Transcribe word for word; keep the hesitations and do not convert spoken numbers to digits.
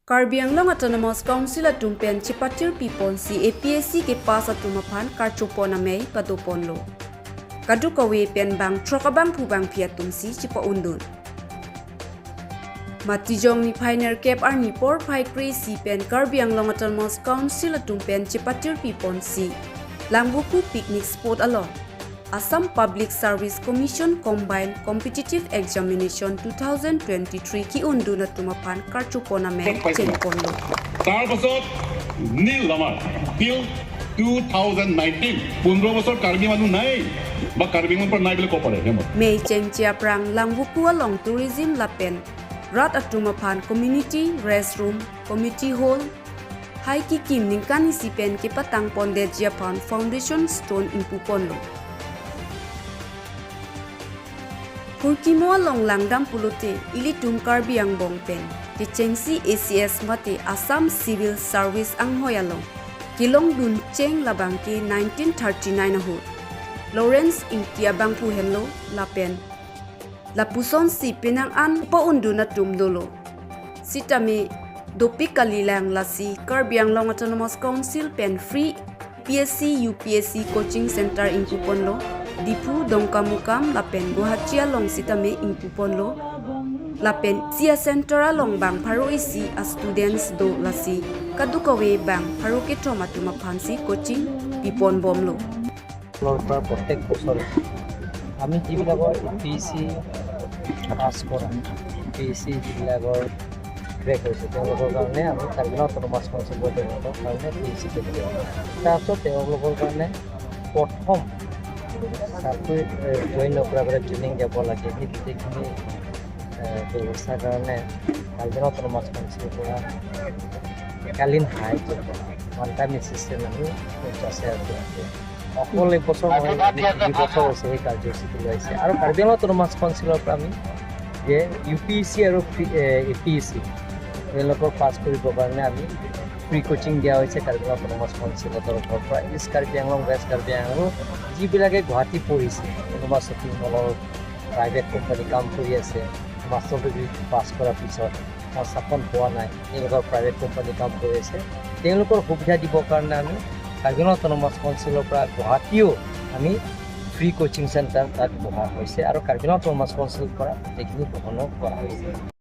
Karbi Anglong Autonomous Council atum pen chepatir piponsi A P S C kepass atum aphan karchopon amei padoponlo. Kadokave pen bang throk abangphu bangphi atumsi chepa-undun. Matijong niphai nerkep arni porphai kre-isi pen Karbi Anglong Autonomous Council atum pen chepatir piponsi Langvoku picnic spot along Assam Public Service Commission Combined Competitive Examination two thousand twenty-three ki-undun atum aphan karchopon amei chengponlo. তাৰ পাছত নীল আমাৰ till two thousand nineteen, পোন্ধৰ বছৰ কাৰ্বি মানুহ নাই বা কাৰ্বি আংলং পৰা নাই বুলি ক'ব পাৰে। Mei chengche aphrang Langvoku along tourism lapen rat atum aphan community restroom, committee hall, hai kikim ningkan isi pen kepatangpondetji aphan foundation stone ingpuponlo. Hurkimo along langdam pulote ilitum Karbi angbong pen kechengsi A C S mate Assam Civil Service anghoi along kelongdun cheng labangke nineteen thirty-nine ahut Lawrence Ingti abangphu henlo lapen lapusonsi penang an pa-undun atum dolo. Sitame dopik kalilang lasi Karbi Anglong Autonomous Council pen free P S C, U P S C coaching center ingpuponlo, Diphu, Dongkamukam lapen Guwahati along sitame ingpuponlo. Lapen isi a-center along bang pharo isi a-students do lasi kadokave bang pharo kethom atum aphansi coaching piponbomlo. স্কুলৰ পৰা প্ৰত্যেক বছৰে আমি যিবিলাকৰ A P S চি পাছ কৰা, A P S চি যিবিলাকৰ ক্ৰেক হৈছে তেওঁলোকৰ কাৰণে আমি কাৰ্বি আংলং অট'নমাছ কাউন্সিল তেওঁলোকৰ কাৰণে এ পি এছ চি দিওঁ। তাৰপিছত তেওঁলোকৰ কাৰণে প্ৰথম চাকৰি জইন নকৰাৰ আগতে ট্ৰেইনিং দিব লাগে, সেই গোটেইখিনি এ, ব্যৱস্থাৰ কাৰণে কাৰ্বি আংলং অট'নমাছ কাউন্সিলৰ পৰা একালীন সাহায্য, ওৱান টাইম এছিষ্টেণ্ট আমি পঞ্চাছ হাজাৰ টকা দিওঁ। অকল এইবছৰ নহয়, আমি দুই বছৰ হৈছে সেই কাৰ্যসূচীটো লৈছে। আৰু কাৰ্বি আংলং অট'নমাছ কাউন্সিলৰ পৰা আমি যে ইউ পি এছ চি আৰু এ পি এছ চি তেওঁলোকক পাছ কৰিবৰ কাৰণে আমি ফ্ৰী কোচিং দিয়া হৈছে কাৰ্বি আংলং অট'নমাছ কাউন্সিলৰ তৰফৰ পৰা। ইষ্ট কাৰ্বি আংলং, ৱেষ্ট কাৰ্বি আংলং, যিবিলাকে গুৱাহাটী পঢ়িছে, কোনোবা শ্বপিং মলৰ প্ৰাইভেট কোম্পানী কাম কৰি আছে, মাষ্টাৰ ডিগ্ৰী পাছ কৰাৰ পিছত সংস্থাপন পোৱা নাই, তেওঁলোকৰ প্ৰাইভেট কোম্পানী কাম কৰি আছে, তেওঁলোকৰ সুবিধা দিবৰ কাৰণে আমি কাৰ্বি আংলং অট'নমাছ কাউন্সিলৰ পৰা গুৱাহাটীও আমি ফ্ৰী কোচিং চেণ্টাৰ তাত বহা হৈছে আৰু কাৰ্বি আংলং অট'নমাছ কাউন্সিলৰ পৰা গোটেইখিনি গ্ৰহণো কৰা হৈছে।